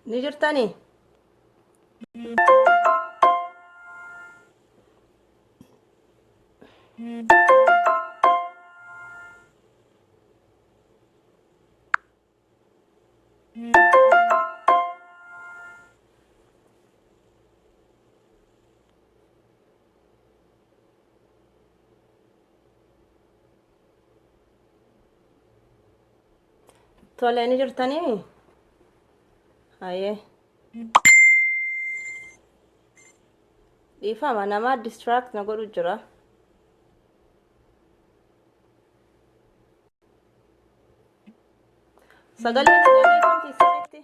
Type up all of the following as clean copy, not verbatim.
Ni jirtanii? Tole, ni jirtanii? Hayyee. Dhiifama, nama distract na godhu jira. Sagaleen ni dhageeffamti sirriitti?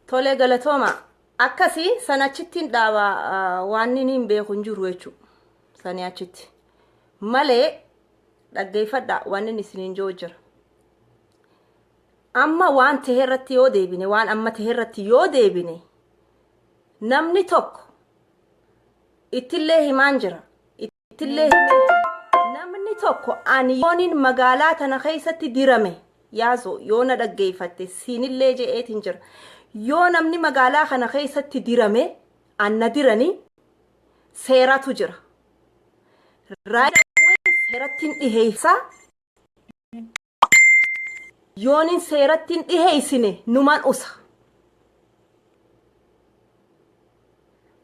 Tole, galatooma. Akkasi san achittiin dhaaba, waan inni hin beeku hin jiru jechuudha. Sanii achitti. Malee dhaggeeffadha, waan inni isiniin jiru jira. Amma waan ta'e irratti yoo deebine, waan amma ta'e irratti yoo deebine, namni tokko ittillee himaan jira. Ittillee himee namni tokko ani yoonin magaalaa tana keessatti dirame yaazo yoo na dhaggeeffatte siinillee je'eetiin jira. Yoo namni magaalaa kana keessatti dirame anna diranii seeratu jira. Right away seerattiin dhiheessa. Yoonin seerattiin dhiheessine numan usa.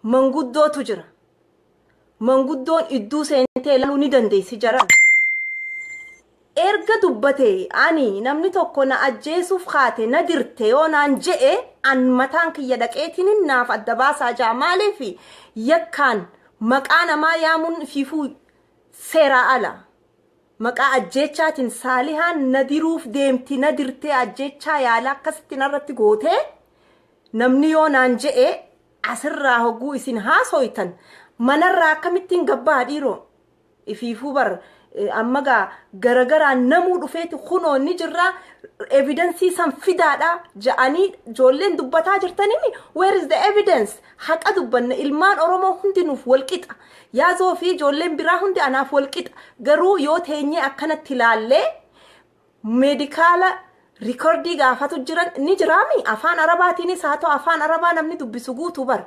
Manguddootu jira. Manguddoon idduu seentee ilaaluu ni dandeessi jaran. Erga dubbate ani namni tokko na ajjeesuuf kaate na dirte yoo naan je'e, an mataan kiyya dhaqeetiin naaf adda baasaa jaa. Maaliif yakkaan maqaa namaa yaamuun fiifuu seeraa ala. Maqaa ajjeechaatiin Saalihaan na diruuf deemti, na dirtee, ajjeechaa yaala akkasitti narratti gootee namni yoo naan je'e, asirraa hogguu isin haasoytan manarraa akkamittiin gabbaa dhiiroo? Ifiifuu bar amma gaa garagaraan namuu dhufeeti kunoo ni jirra, evidence san fidaadha ja'anii ijoolleen dubbataa jirtanimi. Where is the evidence? Haqa dubbanna, ilmaan Oromoo hundi nuuf walqixa. Yaazoo fi ijoolleen biraa hundi anaaf walqixa. Garuu yoo teenyee akkanatti ilaallee medical record gaafatu jiran ni jiraami. Afaan Arabaatiinis haa ta'u, afaan Arabaa namni dubbisu guutuu bara.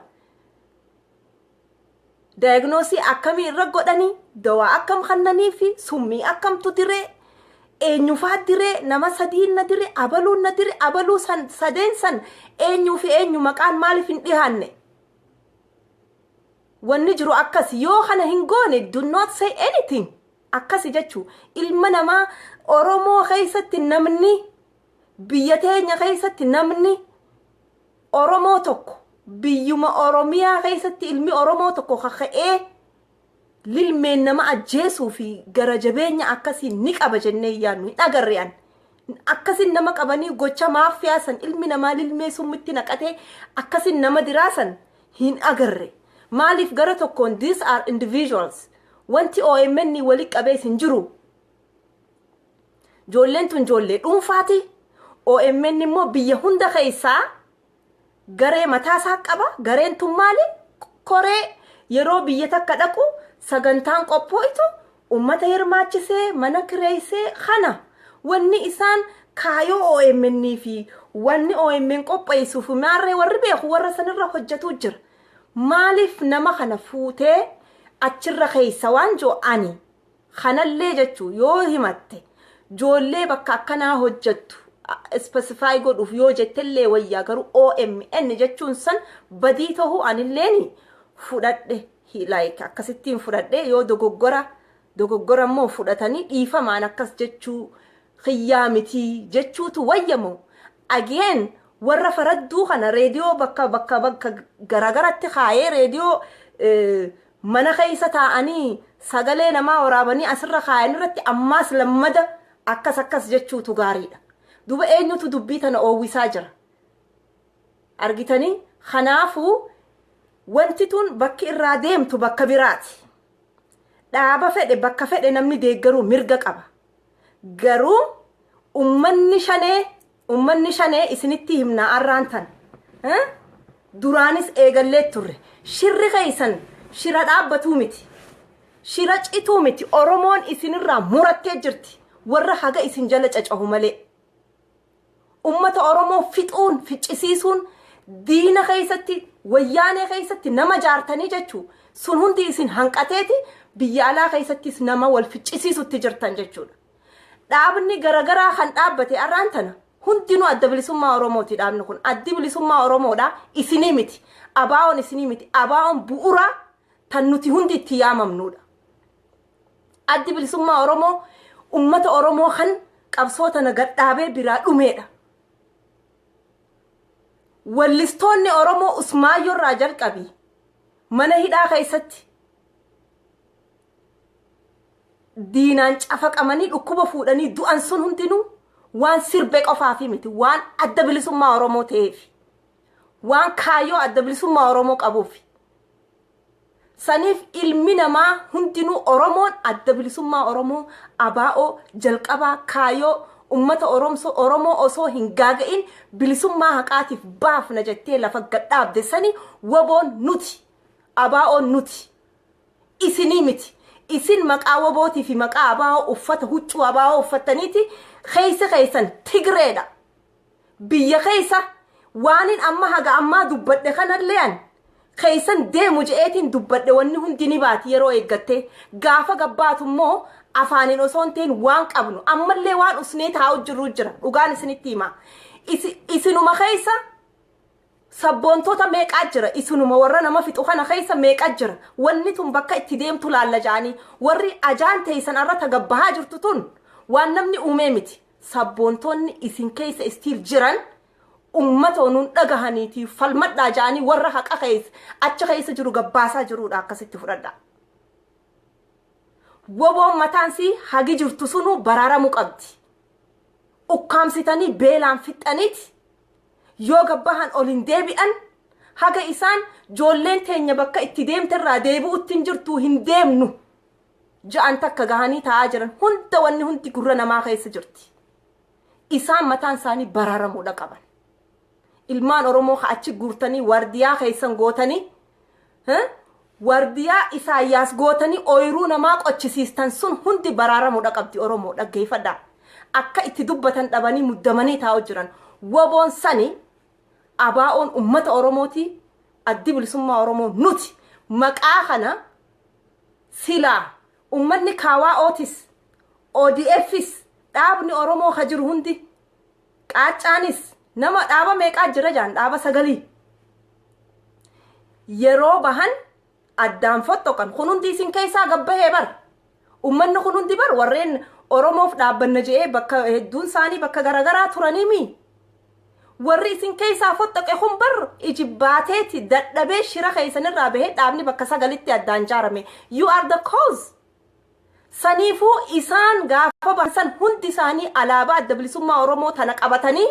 Diagnosis akkamii irra godhanii, dawaa akkam kannanii fi summii akkamtu diree, eenyufaa diree, nama sadiin na dire, abaluun na dire, abaluu san sadeen san eenyuu fi eenyu, maqaan maaliif hin dhihaanne? Wanni jiru akkas. Yoo kana hin goone, do not say anything. Akkasi jechuu ilma namaa Oromoo keessatti, namni biyya teenya keessatti, namni Oromoo tokko, biyyuma Oromiyaa keessatti ilmi Oromoo tokko kaka'ee lilmeen nama ajjeesuu fi gara jabeenya akkasii ni qaba jennee yaadnu hin agarre. An akkasin nama qabanii gocha maafiyaa san, ilmi namaa lilmee summitti naqatee akkasin nama diraasan hin agarre. Maaliif gara tokkoon these are individuals. Wanti OMN wali qabees hin jiru. Ijoolleen tun ijoollee dhuunfaati. OMN immoo biyya hunda keessaa garee mataasaa qaba. Gareen tun maali? Koree yeroo biyya takka dhaqu sagantaan qophoo'itu ummata hirmaachisee mana kireessee kana. Wanni isaan kaayoo OMN fi wanni OMN qopheessuuf maarree warri beeku warra sanirra hojjetuu jira. Maaliif nama kana fuutee achirra keessa waan jiru ani kanallee jechuu yoo himatte, ijoollee bakka akkanaa hojjettu specify godhuuf yoo jettellee wayyaa. Garuu OMN jechuun san badii ta'uu anilleeni fudhadhe, like akkasittiin fudhadhe. Yoo dogoggora dogoggora immoo fudhatanii dhiifamaan akkas jechuu kiyyaa mitii jechuutu wayyamoo. Again, warra faradduu kana reediyoo bakka bakka garagaratti kaayee, reediyoo mana keessa taa'anii sagalee namaa waraabanii asirra kaayan irratti ammaas lammada akkas akkas jechuutu gaariidha. Duba eenyutu dubbii tana oowwisaa jira? Argitanii? Kanaafuu wanti tun bakki irraa deemtu bakka biraati. Dhaaba fedhe, bakka fedhe namni deeggaruu mirga qaba. Garuu ummanni shanee, ummanni shanee isinitti himnaa arraan tan. Duraanis eegallee turre. Shirri keessan shira dhaabbatuu miti. Shira cituu miti, Oromoon isinirraa murattee jirti, warra haga isin jala cacahu malee. Ummata Oromoo fixuun, ficcisiisuun, diina keessatti, Wayyaanee keessatti nama jaartanii jechuu sun hundi isin hanqateeti biyya alaa keessattis nama wal ficcisiisutti jirtan jechuudha. Dhaabni garagaraa kan dhaabbate arraan tana hundinuu Adda Bilisummaa Oromooti. Dhaabni kun Addi Bilisummaa Oromoodha, isinii miti. ABO'n isinii miti. ABO'n bu'uura tan nuti hundi itti yaamamnudha. Addi Bilisummaa Oromoo ummata Oromoo kan qabsoo tana gadhaabee biraa dhumeedha. Wallistoonni Oromoo Usmaayyoo irraa jalqabi mana hidhaa keessatti diinaan cafaqamanii dhukkuba fuudhanii du'an sun hundinuu waan sirbe qofaafi miti, waan Adda Bilisummaa Oromoo ta'eef, waan kaayyoo Adda Bilisummaa Oromoo qabuuf. Saniif ilmi namaa hundinuu, Oromoon Adda Bilisummaa Oromoo ABO jalqabaa kaayyoo ummata Oromoo osoo hin gaaga'in bilisummaa haqaatiif baafna jettee lafa gadhaabde sani. WBOn nuti, ABO'n nuti, isinii miti. Isin maqaa WBOtii fi maqaa ABO uffata huccuu ABO uffattaniiti keessa keessan Tigreedha. Biyya keessa waanin amma haga ammaa dubbadhe kanallee an keessan deemu je'eetiin dubbadhe, wanni hundi ni baati yeroo eeggattee. Gaafa gabbaatu immoo afaaniin osoo hin ta'in waan qabnu ammallee waan usnee taa'u jirru jira. Dhugaan isinitti hima, isinuma keessa sabboontota meeqaa jira? Isinuma warra nama fixu kana keessa meeqaa jira? Wanni tun bakka itti deemtu laalla ja'anii warri ajaan teessan irra tagabbahaa jirtu tun waan namni uumee miti. Sabboontonni isin keessa still jiran ummata nuun dhagahaniiti falmadhaa ja'anii warra haqa keessa achi keessa jiru gabbaasaa jiruudha. Akkasitti fudhadha. WBOn mataan sii hagi jirtu sunuu baraaramuu qabdi. Ukkaamsitanii beelaan fixxaniiti yoo gabbahan ol hin deebi'an. Haga isaan joolleen teenya bakka itti deemterraa deebi'utti hin jirtu, hin deemnu ja'an takka gahanii taa'aa jiran hunda, wanni hundi gurra namaa keessa jirti. Isaan mataan isaanii baraaramuudha qaban. Ilmaan Oromoo ka achi guurtanii waardiyaa keessan gootanii, waardiyaa Isaayyaas gootanii ooyiruu namaa qochisiistan sun hundi baraaramuudha qabdi. Oromoo dhaggeeffadhaa. Akka itti dubbatan dhabanii muddamanii taa'u jiran. WBOn sani, ABO'n ummata Oromooti, Addi Bilisummaa Oromoo nuti. Maqaa kana silaa ummanni KWOtis, ODFs, dhaabni Oromoo ka jiru hundi, qaaccaanis, nama dhaaba meeqaa jira jaan, dhaaba sagalii yeroo bahan addaan fottoqan kun hundi isin keessaa gabbahee bar. Ummanni kun hundi bar warreen Oromoof dhaabbanna je'ee bakka hedduun isaanii bakka garagaraa turaniimi. Warri isin keessaa fottoqe kun bar ijibbaateeti dadhabee shira keessanirraa bahee dhaabni bakka sagalitti addaan jaarame. You are the cause. Saniifuu isaan gaafa bahan hundi isaanii alaabaa Adda Bilisummaa Oromoo tana qabatanii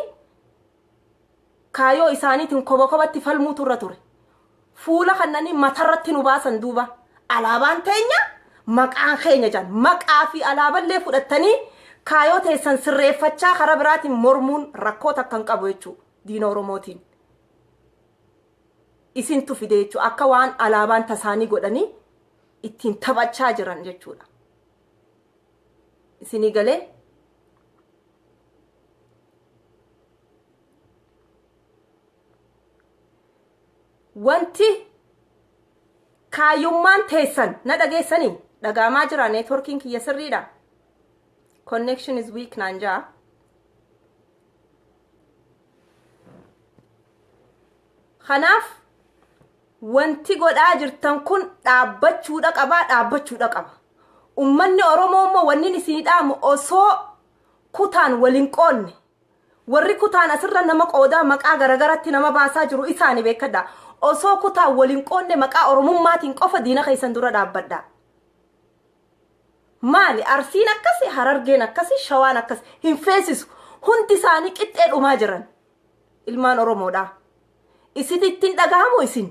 kaayoo isaaniitiin koba kobatti falmuutu irra ture. Fuula kannanii matarratti nu baasan duuba. Alaabaan teenya, maqaan keenya jaan. Maqaa fi alaaballee fudhattanii kaayoo teessan sirreeffachaa karaa biraatiin mormuun rakkoo takka hin qabu jechuudha diina Oromootiin. Isintu fide jechuudha, akka waan alaabaan tasaanii godhanii ittiin taphachaa jiran jechuudha. Isinii galee? Wanti kaayyummaan teessan na dhageessanii dhagaamaa jira? Networkiin kiyya sirriidha? Connection is weak naan jaa. Kanaaf wanti godhaa jirtan kun dhaabbachuudha qabaa, dhaabbachuudha qaba. Ummanni Oromoo immoo wanni isinii dhaamu, osoo kutaan waliin qoonne, warri kutaan asirra nama qoodaa maqaa garagaratti nama baasaa jiru isaani beekadha. Osoo kutaan waliin qoonne maqaa Oromummaatiin qofa diina keessan dura dhaabbadha. Maali Arsiin akkasi, Harargeen akkasi, Shawaan akkasi hin feesisu. Hundi isaanii qixxee dhumaa jiran ilmaan Oromoodha. Isin ittiin dhagahamu? Isin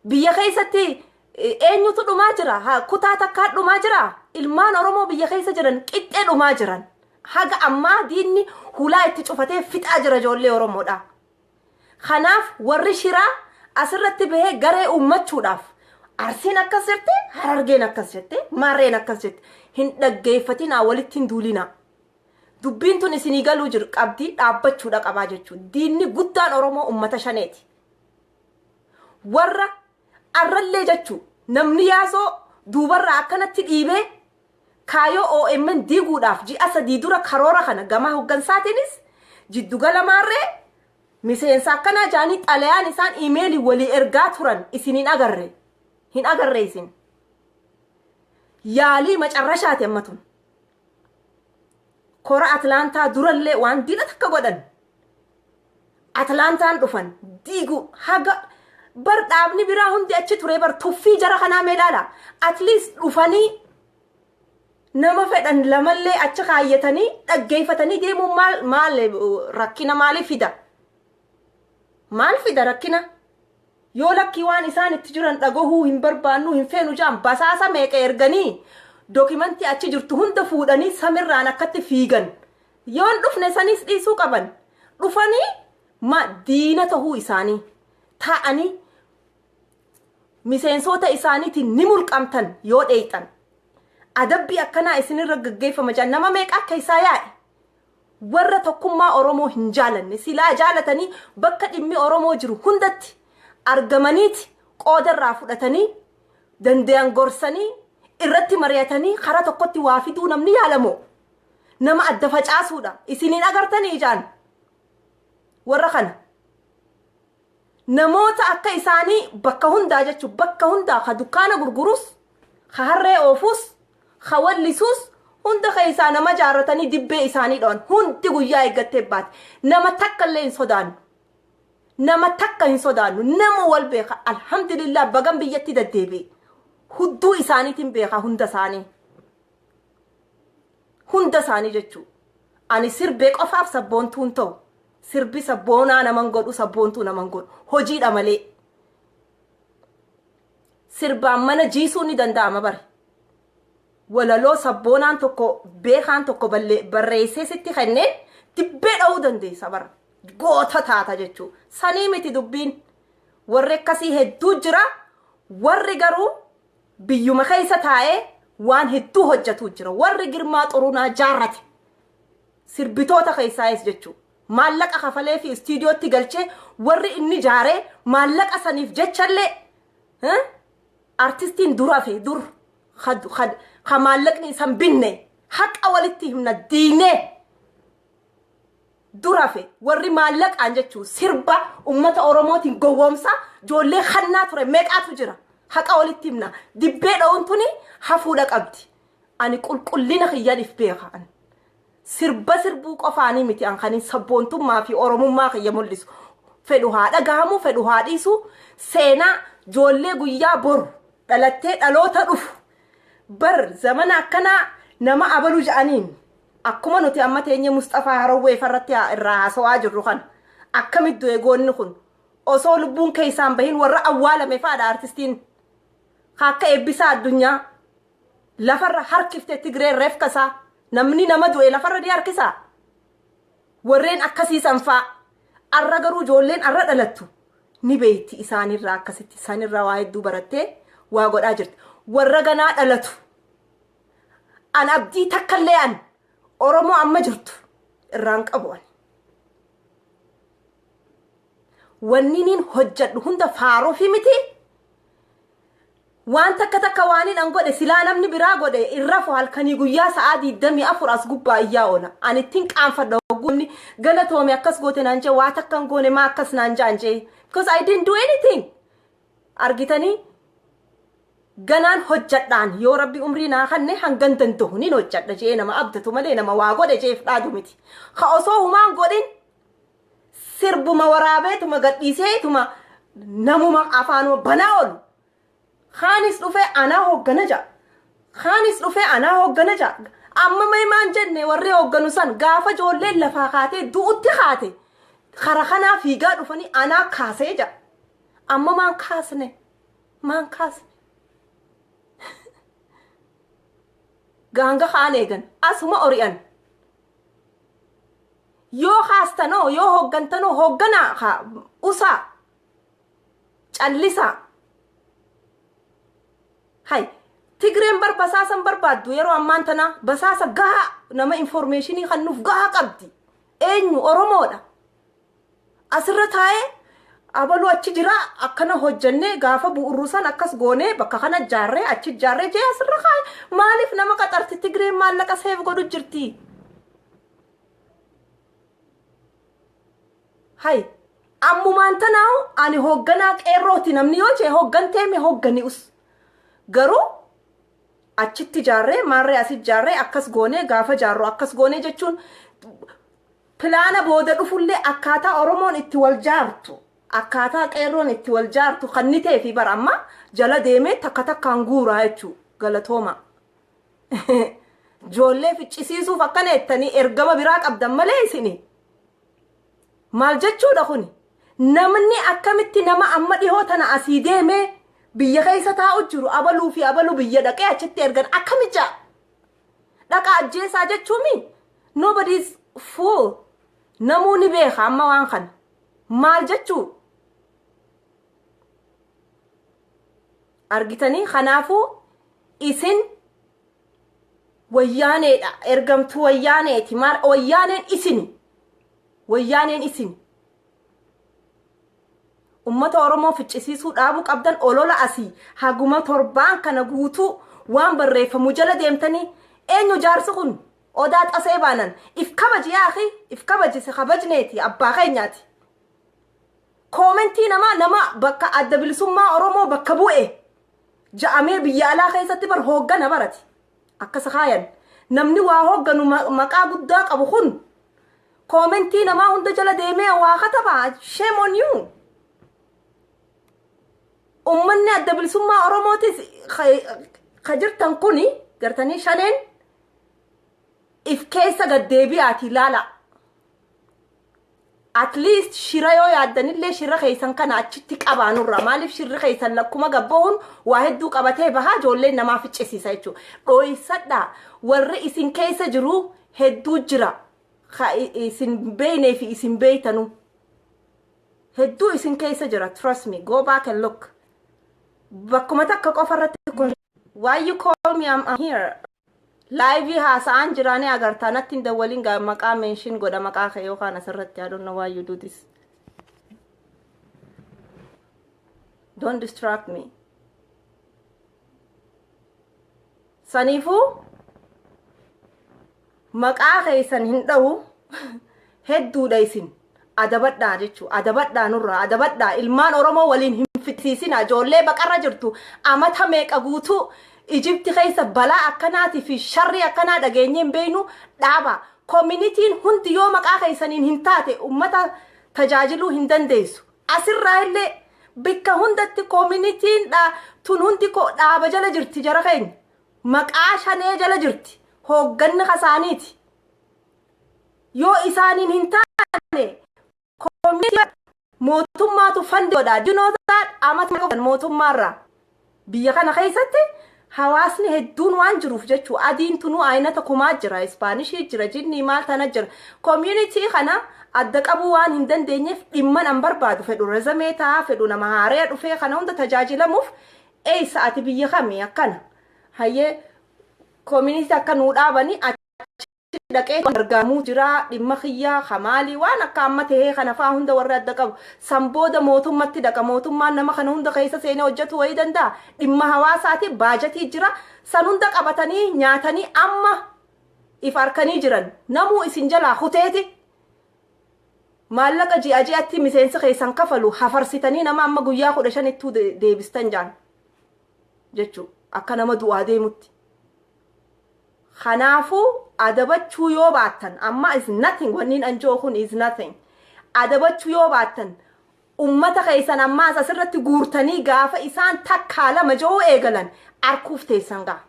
biyya keessatti eenyutu dhumaa jira? Kutaa takkaa dhumaa jira? Ilmaan Oromoo biyya keessa jiran qixxee dhumaa jiran. Haga ammaa diinni hulaa itti cufatee fixaa jira ijoollee Oromoodha. Kanaaf warri shiraa asirratti bahee garee uummachuudhaaf Arsiin akkas jette, Harargeen akkas jette, Maarreen akkas jette. Hin dhaggeeffatinaa, walitti hin duulinaa. Dubbiin tun isinii galuu jiru qabdii dhaabbachuudha qabaa jechuudha. Diinni guddaan Oromoo ummata shaneeti. Warra arrallee jechuu namni yaasoo duubarraa akkanatti dhiibee kaayoo OMN diiguudhaaf ji'a 3 dura karoora kana gama hoggansaatiinis jiddugala maarree miseensa akkanaa jaanii xalayaan isaan iimeelii walii ergaa turan isin hin agarre. Hin agarre isin. Yaalii macarrashaati amma tun. Kora Atlaantaa durallee waan diina takka godhan. Atlaantaan dhufan diigu haga bar dhaabni biraa hundi achi ture bar tuffii jara kanaa mee ilaala. At least dhufanii nama fedhan lamallee achi kaayyatanii dhaggeeffatanii deemuun maal maal rakkina maalii fida? Maal fida rakkina? Yoo lakkii waan isaan itti jiran dhagahuu hin barbaannu, hin feenu jaan, basaasa meeqa erganii documentii achi jirtu hunda fuudhanii samirraan akkatti fiigan. Yoon dhufne sanis dhiisuu qaban. Dhufanii ma diina tahuu isaanii taa'anii miseensota isaaniitiin ni mulqamtan yoo dheeyxan. Adabbii akkanaa isinirra gaggeeffama jaan nama meeqa akka isaa yaa'e. Warra tokkummaa Oromoo hin jaalanne, silaa jaalatanii bakka dhimmi Oromoo jiru hundatti argamaniiti qoodarraa fudhatanii, dandayan gorsanii, irratti mari'atanii karaa tokkotti waa fiduu namni yaalamoo nama adda facaasuudha. Isiniin agartanii ijaan warra kana, namoota akka isaanii bakka hundaa jechuun bakka hundaa ka dukkaana gurgurus, ka harree oofus, ka wallisuus hunda keessaa nama jaarratanii dibbee isaanii dhawan. Hundi guyyaa eeggattee baate. Nama takka illee hin sodaannu, nama takka hin sodaannu. Nama wal beeka. Alhamdulillah, bagan biyyatti deddeebi'e. Hudduu isaaniitiin beeka hunda isaanii, hunda isaanii jechuu. Ani sirbee qofaaf sabboontuun ta'u, sirbi sabboonaa naman godhu, sabboontuu naman godhu, hojiidha malee. Sirbaan mana jiisuu ni danda'ama bare. Walaloo sabboonaan tokko, beekaan tokko barreessee sitti kenneen dibbee dha'uu dandeessa bara, goota taata jechuu. Sanii miti dubbiin. Warri akkasii hedduu jira. Warri garuu biyyuma keessa taa'ee waan hedduu hojjetu jira. Warri Girmaa Xurunaa jaarrate sirbitoota keessaayis jechuu maallaqa kafalee fi istiidiyootti galchee, warri inni jaaree maallaqa saniif jechallee artistiin dura fi dur ka maallaqni isan binne, haqa walitti himna, diinee dura fe warri maallaqaan jechuu sirba ummata Oromootiin gowwoomsa ijoollee hannaa ture meeqaatu jira. Haqa walitti himna, dibbee dha'uun tuni hafuudha qabdi. Ani qulqullina kiyyan if beeka. Ani sirba sirbuu qofaanii miti an kanin sabboontummaa fi Oromummaa kiyya mul'isu. Fedhu haa dhagahamu, fedhu haa dhiisu, seenaa ijoollee guyyaa boru dhalattee dhaloota dhufu bar zamana akkanaa nama abalu ja'aniin akkuma nuti amma teenye Musxafaa Harawwee farratti irraa haasawaa jirru kana, akkamitti du'e goonni kun, osoo lubbuun keessaan bahin warra awwaalame fa'aadha. Artistiin akka Eebbisaa Addunyaa lafarra harkifte Tigreen reefka isaa. Namni nama du'e lafarra ni harkisaa? Warreen akkasiisan fa'a. Arra garuu ijoolleen arra dhalattu ni beeyti isaanirraa, akkasitti isaanirraa waa hedduu barattee waa godhaa jirti. Warra ganaa dhalatu an abdii takkallee an Oromoo amma jirtu irraan qabu. Ani wanni niin hojjedhu hunda faaruufi miti. Waan takka takka waanin an godhe silaa namni biraa godhe irrafu halkanii guyyaa sa'aa 24 as gubbaa iyyaa oola. Ani ittiin qaanfadha hogguu galatoome akkas goote naan jee. Waa takka hin goone, maa akkas naan jaan jee? Because I didn't do anything. Argitanii, ganaan hojjadhaan yoo Rabbi umrii naa kanne hangan danda'u nin hojjadha jee nama abdatu malee nama waa godhe jeef dhaadu miti. Ka osoo humaan godhin sirbuma waraabeetuma gadhiiseetuma namuma afaanuma banaa oolu. Kaanis dhufee anaa hooggana ja'a. Kaanis dhufee anaa hooggana ja'a. Amma mee maan jenne? Warri hoogganu san gaafa ijoolleen lafaa kaatee du'utti kaate kara kanaa fiigaa dhufanii anaa kaasee ja'a. Amma maan kaasne? Maan kaasne? Gaanga kaan eegan asuma ori'an. Yoo kaastanoo, yoo hooggantanoo, hoogganaa usaa callisaa. Hay, Tigreen bar basaasan barbaaddu. Yeroo ammaan tana basaasa gahaa, nama information kannuuf gahaa qabdi. Eenyu? Oromoodha. Asirra taa'ee abaluu achi jira, akkana hojjannee, gaafa bu'urrusan akkas goonee, bakka kana jaarree, achi jaarree jee asirra kaa'e. Maaliif nama qaxarti? Tigreen maallaqa save godhu jirti. Hay, ammumaan tanaahu ani hoogganaa qeerrooti namni yoo jee, hoogganteeme hooggani us. Garuu achitti jaarree, maarree asit jaarree, akkas goonee, gaafa jaarru akkas goonee jechuun plan booda dhufullee akkaataa Oromoon itti wal jaartu, akkaataa qeerroon itti wal jaartu kan ta'ee fi bara amma jala deemee takka takkaan guuraa jechuu. Galatooma. Ijoollee ficcisiisuuf akkana jettanii ergama biraa qabdan malee isini. Maal jechuudha kuni? Namni akkamitti nama amma dhihoo tana asii deemee biyya keessa taa'u jiru, abaluu fi abaluu biyya dhaqee achitti ergan, akkami ja'a? Dhaqa ajjeesaa jechuumi? Nobody's fool. Namuu ni beeka amma waan kana. Maal jechuu? Argitanii, kanaafuu isin wayyaaneedha. Ergamtuu wayyaaneeti. Maal wayyaaneen isini? Wayyaaneen isini. Ummata Oromoo ficcisiisuu dhaabuu qabdan. Olola asii haguma torbaan kana guutuu waan barreeffamu jala deemtanii, eenyu jaarsi kun? Odaa xasee baanan if kabaji, yaaqi if kabaji, si kabajneeti, abbaa keenyaati. Comment namaa, nama bakka Adda Bilisummaa Oromoo bakka bu'e ja'amee biyya alaa keessatti bar hooggana barati akkas kaayan. Namni waa hoogganu maqaa guddaa qabu kun comment namaa hunda jala deemee waa kataba. Shame on you. Ummanni Adda Bilisummaa Oromootis ka jirtan kuni gartanii shaneen if keessa gaddeebi'aati ilaala. At least shira yoo yaaddanillee shira keessan kana achitti qabaanurra. Maaliif shirri keessan lakkuma gabbahuun waa hedduu qabatee bahaa, ijoolleen namaa ficcisiisa jechuudha. Dhooysadha, warri isin keessa jiru hedduu jira. Ka isin beeynee fi isin beeytanu. Hedduu isin keessa jira, trust me, go back and look. Bakkuma takka qofa irratti kun. Why you call me? I'm here. Live haasa'aan jiraanii agartaa, natti hin dawwaliin. Gaa maqaa mention godha maqaa kee yookaan asirratti. I don't know why you do this. Don't distract me. Saniifuu maqaa keessan hin dha'u, hedduudha isin. Adabadhaa jechuu, adabadhaa, nurraa adabadhaa. Ilmaan Oromoo waliin hin fixsiisina. Ijoollee baqarra jirtu amata meeqa guutuu Ijipti keessa balaa akkanaatii fi sharrii akkanaa dhageenyee hin beeknu. Dhaaba. Communityn hundi yoo maqaa keessaniin hin taate ummata tajaajiluu hin dandeessu. Asirraa illee bikka hundatti communityn tun hundi dhaaba jala jirti, jara keenya. Maqaa shanee jala jirti. Hoogganni kasaaniiti. Yoo isaaniin hin taane community mootummaatu fund godha. Do you know that? Amata mootummaarraa biyya kana keessatti hawaasni hedduun waan jiruuf jechuu, adiin tunuu aynata kumaa jira, Ispaanishii jira, jinnii maal tana jira. Community kana adda qabuu waan hin dandeenyeef dhimman an barbaadu fedhu resume ta'a, fedhu nama haaree dhufee kana hunda tajaajilamuuf, eessa ati, biyya kami, akkana hayyee community akka nuu dhaabanii dhaqee gargaaramuu jira. Dhimma kiyyaa kamaalii waan akka amma tahee kana faa hunda warri adda qabu san booda mootummatti dhaqa. Mootummaan nama kana hunda keessa seenee hojjetu wayii danda'a. Dhimma hawaasaati, baajatii jira. San hunda qabatanii nyaatanii amma if harkanii jiran. Namuu isin jalaa kuteeti maallaqa ji'a ji'atti miseensi keessan kafalu hafarsitanii nama amma guyyaa 15ttuu deebistan jaan jechuu, akka nama du'aa deemutti. Kanaafuu adabachuu yoo baattan, amma is nothing, wanniin anjoo kun is nothing. Adabachuu yoo baattan, ummata keessan ammaas asirratti guurtanii gaafa isaan takkaa lama ji'uu eegalan arkuuf teessan gaa.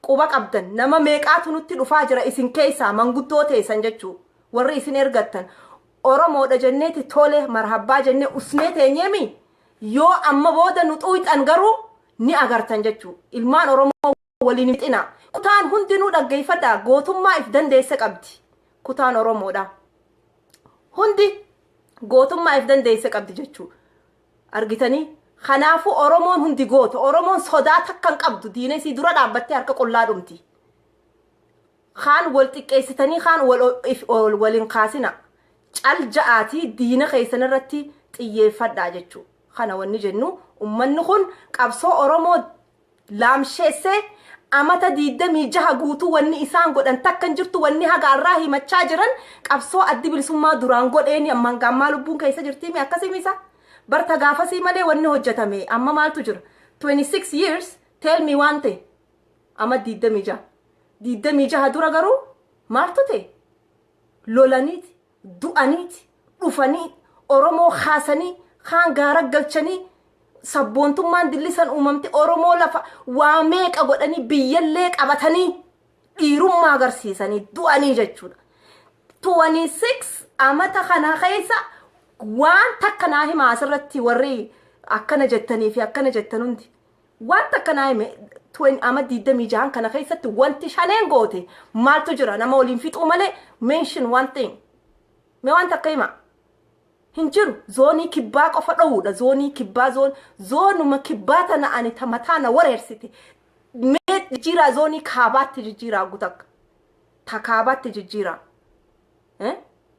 Quba qabdan, nama meeqaatu nutti dhufaa jira isin keessaa, manguddoo teessan jechuu, warri isin ergattan. Oromoodha jenneeti tole marhabbaa jennee usnee teenyeemi, yoo amma booda nu xuuxan garuu ni agartan jechuu. Ilmaan Oromoo waliin fixina. Kutaan hundinuu dhaggeeffadhaa, gootummaa if dandeesse qabdi. Kutaan Oromoodha. Hundi gootummaa if dandeesse qabdi jechuu. Argitanii? Kanaafuu Oromoon hundi goota. Oromoon sodaa takka hin qabdu. Diina isii dura dhaabbattee harka qullaa dhumti. Kaan wal xiqqeessitanii kaan wal waliin kaasina. Cal ja'aatii diina keessan irratti xiyyeeffadhaa jechuudha. Kana wanni jennu, ummanni kun qabsoo Oromoo laamsheessee amata 26 guutuu wanni isaan godhan takka hin jirtu. Wanni haga irraa himachaa jiran qabsoo Addi Bilisummaa duraan godheeni ammaan gaammaa lubbuun keessa jirtiimi akkasii misa. Barta gaafasii malee wanni hojjetame amma maaltu jira? 26 years, tell me waan ta'e. Amma 26, 26 dura garuu maaltu ta'e? Lolaniiti, du'aniiti, dhufanii Oromoo kaasanii, kaan gaara galchanii, sabboontummaan dillisan uumamte, Oromoo lafa waa meeqa godhanii, biyyallee qabatanii, dhiirummaa agarsiisanii du'anii jechuudha. 26 amata kana keessa waan takka naa hima asirratti warri akkana jettanii fi akkana jettan hundi. Waan takka naa hime, ama 26 kana keessatti wanti Shaneen goote maaltu jira? Nama waliin fixuu malee, mention one thing. Mee waan takka hima. Hin jiru. Zoonii Kibbaa qofa dhowuudha. Zoonii Kibbaa, zoonuma Kibbaa tana ani ta mataa na wareersite. Mee jijjiiraa, zoonii Kaabaatti jijjiiraa, gutakka. Ta Kaabaatti jijjiiraa.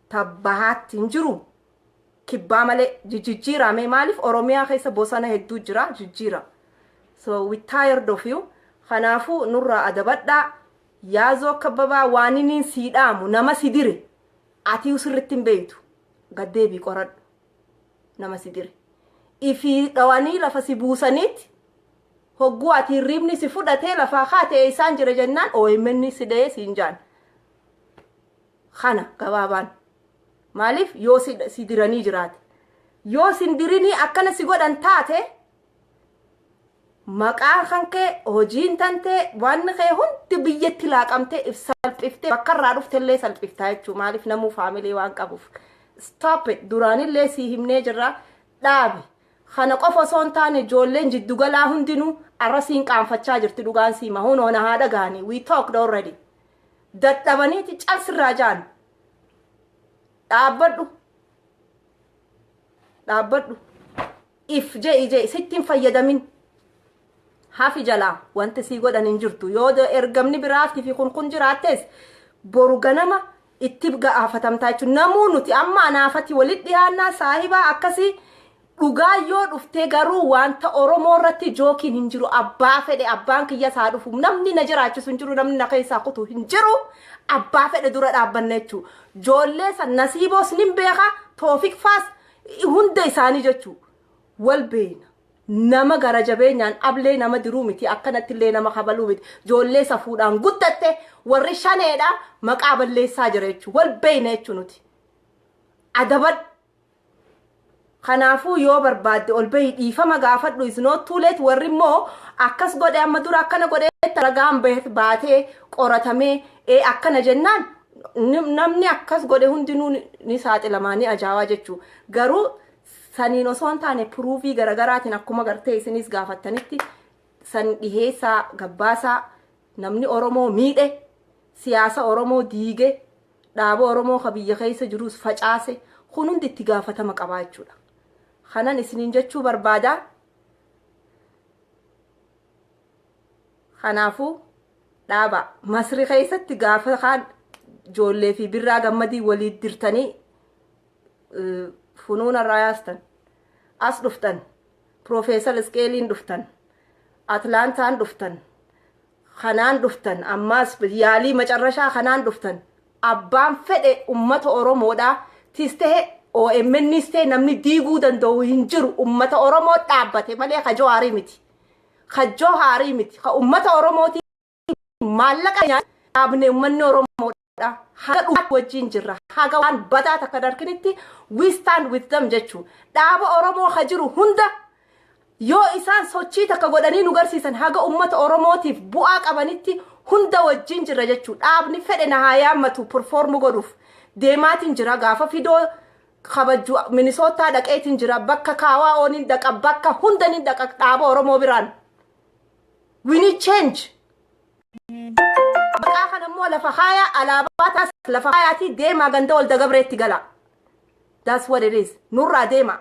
Ta Bahaatti hin jiru. Kibbaa malee jijjiiraa. Mee maaliif Oromiyaa keessa bosona hedduu jira, jijjiira. So we tired of you. Kanaafuu nurraa adabadhaa. Yaazoo Kabbabaa, waan inni sii dhaamu, nama si dire ati sirritti hin beektu. Gaddeebii qoradhu. Nama si dire. Ifii dhawanii lafa si buusaniiti, hogguu ati hirribni si fudhatee lafaa kaatee isaan jira jennaan OMN si dha'ee siin jaan. Kana gabaabaan. Maaliif yoo si diranii jiraate? Yoo sin dirinii akkana si godhan taate, maqaan kan kee, hojiin tantee, waan kee hundi biyyatti laaqamtee if salphiftee, bakka irraa dhuftellee salphiftaa jechuu. Maaliif namuu family waan qabuuf. Stop it. Duraanillee sii himnee jirra, dhaabi. Kana qofa osoo hin taane, ijoolleen jiddugalaa hundinuu arra siin qaanfachaa jirti. Dhugaan siima hunoo na haadha gahanii, we talked already. Dadhabaniiti calsirraa jaan. Dhaabbadhu, dhaabbadhu, if je'i je'i, sitti hin fayyadamin, hafi jalaa. Wanti sii godhan hin jirtu. Yoo ergamni biraafti fi kun kun jiraattes, boru ganama itti gaafatamtaa jechuudha. Namuu nuti amma anaafati walitti dhiyaannaa saahibaa akkasii dhugaa yoo dhuftee garuu wanta Oromoo irratti jokeiin hin jiru. Abbaa fedhe, abbaan kiyya isaa dhufu, namni na jiraachisu hin jiru, namni na keessaa kutu hin jiru. Abbaa fedhe dura dhaabbanna jechuudha. Joollee san Nasiiboos nin beeka, Toofik faas, hunda isaanii jechuudha. Wal beena. Nama gara jabeenyaan ablee nama diruu miti, akkanatti illee nama kabaluu miti. Joollee safuudhaan guddatte warri Shaneedha maqaa balleessaa jira jechuudha. Wal beeyna jechuudha nuti. Adabadhu. Kanaafuu yoo barbaadde ol bahi, dhiifama gaafadhu. Is not too late. Warri immoo akkas godhe, amma dura akkana godhe, ragaan baatee qoratamee ee akkana jennaan, namni akkas godhe hundinuu ni saaxilamaa, ni ajaa'aa jechuu. Garuu saniin osoo hin taane, proofii garagaraatiin akkuma gartee isinis gaafattanitti san dhiheessaa gabbaasaa. Namni Oromoo miidhe, siyaasa Oromoo diige, dhaaba Oromoo ka biyya keessa jirus facaase, kun hundi itti gaafatama qabaa jechuudha. Kanan isiniin jechuu barbaada. Kanaafuu dhaaba Masri keessatti gaafa kaan ijoollee fi Birraa Gammadii walii dirtanii funuuna irraa yaastan, as dhuftan, Piroofeesar Isqeeliin dhuftan, Atlaantaan dhuftan, kanaan dhuftan, ammaas yaalii macarrashaa kanaan dhuftan. Abbaan fedhe ummata Oromoodha tis ta'e, OMNs ta'e, namni diiguu danda'u hin jiru. Ummata Oromoo dhaabbate malee ka Jawaarii miti, ka Jawaarii miti, ka ummata Oromooti. Maallaqa dhaabne ummanni Oromoodha haga dhugaatti wajjin jirra. Haga waan badaa takka darkinitti we stand with them jechuu. Dhaaba Oromoo ka jiru hunda yoo isaan sochii takka godhanii nu garsiisan, haga ummata Oromootiif bu'aa qabanitti hunda wajjin jirra jechuu. Dhaabni fedhe na haa yaammatu, perform godhuuf deemaatiin jira. Gaafa fidoo kabajju Minisootaa dhaqeetiin jira, bakka kaawaa ooniin dhaqa, bakka hunda ni dhaqa. Dhaaba Oromoo biraan we need change. Maqaa kana immoo lafa haayaa, alaabaa taas lafa haayaatii deemaa, ganda Walda Gabreetti gala. That's what it is. Nurraa deema.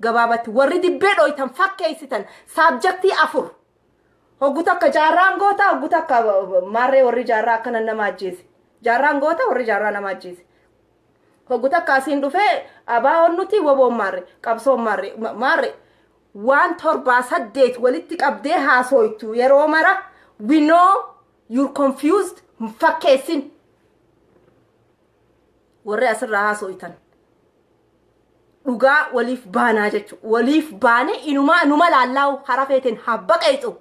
Gabaabatti warri dibbee dhooytan fakkeessitan subjectii afur. Hoggu takka Jaarraan goota, hoggu takka maarree warri Jaarraa akkana nama ajjeese. Jaarraan goota, warri Jaarraa nama ajjeese. Hoggu takka asiin dhufee abaawoon nuti, woboon maarre, qabsoon maarre, maarre waan torbaa saddeet walitti qabdee haasooytu yeroo mara. We know you're confused. Hin fakkeessin. Warri asirraa haasooytan, dhugaa waliif baanaa jechuudha. Waliif baane inumaa numa laallaa'u hara feeteen habbaqeexu.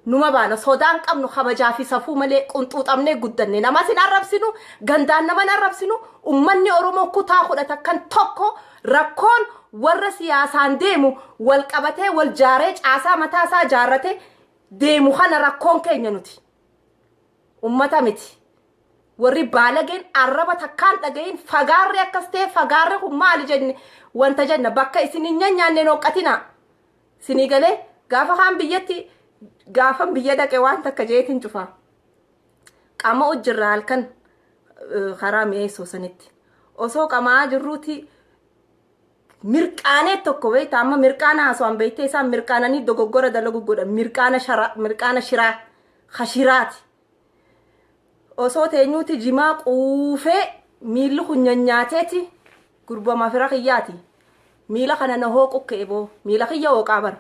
Numa baana, sodaan qabnu, kabajaa fi safuu malee qunxuuxamnee guddanne. Namas hin arrabsinu, gandaan nama hin arrabsinu. Ummanni Oromoo kutaa 10 kan tokko. Rakkoon warra siyaasaan deemu wal qabatee, wal jaaree, caasaa mataa isaa jaarratee deemu kana rakkoon keenya nuti. Ummata miti. Warri baalageen arraba takkaan dhagayin fagaarri akkas ta'e, fagaarri kun maali jenne wanta jenna. Bakka isin hin nyaanne noqqatina. Sinii galee gaafa kaan biyyatti, gaafan biyya dhaqe waan takka jeetiin cufa. Qaama hojirra halkan karaa mi'eessoo sanitti. Osoo qamaa jirruuti mirqaanee tokko beekta, amma mirqaana haasawaan beektee, isaan mirqaananii dogoggora dalagu godhan, mirqaana shara, mirqaana shiraa hashiraati. Osoo teenyuuti jimaa quufee miilli kun nyanyaateeti gurbama fira kiyyaati. Miila kana na hooqu ka'e boo, miila kiyya hooqaa bara.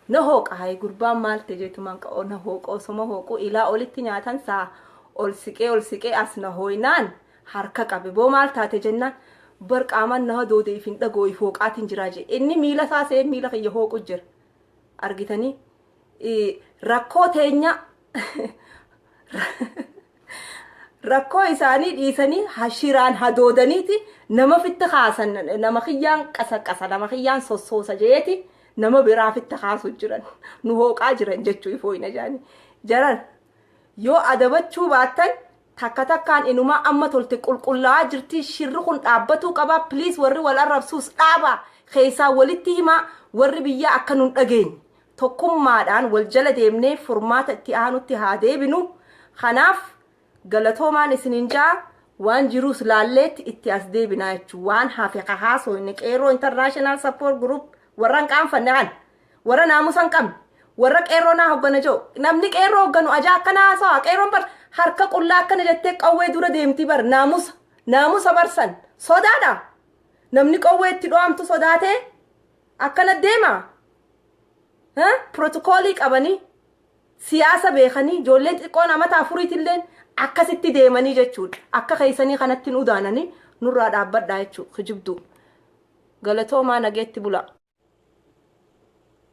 Na hooqa hayi gurbaan, maal ta'e jeetumaan qa'oo na hooqa. Osoma hooqu ilaa olitti nyaatan saa ol siqee ol siqee as na hooynaan harka qabe. Boo, maal taate jennaan, bar qaamaan na hadoode, if hin dhagoo, if hooqaatiin jiraa jee. Inni miila isaa se'ee miila kiyya hooqu jira. Argitanii, rakkoo teenya, rakkoo isaanii dhiisanii hashiraan hadoodaniiti nama fitti kaasan. Nama kiyyaan qasaqasa, nama kiyyaan sossoosa jeeti nama biraa fitti kaasu jiran, nu hooqaa jiran jechuu. Ifooyina jaanii jaran yoo adabachuu baattan takka takkaan inumaa amma tolte qulqullaa'aa jirti. Shirri kun dhaabbatuu qabaa. Please, warri wal arrabsuus dhaabaa, keessaa walitti himaa. Warri biyyaa akka nun dhageenye tokkummaadhaan wal jala deemnee furmaata itti aanutti haa deebinu. Kanaaf galatoomaan isinin jaa. Waan jiruus laalleetti itti as deebinaa jechuun waan hafe kahaasoo inni Qeerroo International Support Group warra hin qaanfanne kan warra naamusa hin qabne, warra qeerroo naa hoggana jiru. Namni qeerroo hogganu ajaa akkana haasawa. Qeerroon bar harka qullaa akkana jettee qawwee dura deemti bar. Naamusa, naamusa barsan sodaadha. Namni qawwee itti dho'amtu sodaatee akkana deema. Pirootokoolii qabanii, siyaasa beekanii, ijoolleen xiqqoon amata afuriitilleen akkasitti deemanii jechuudha. Akka keessanii kanatti hin udaananii nurraa dhaabbadhaa jechuudha. Kijibduu, galatoomaa, nageetti bula.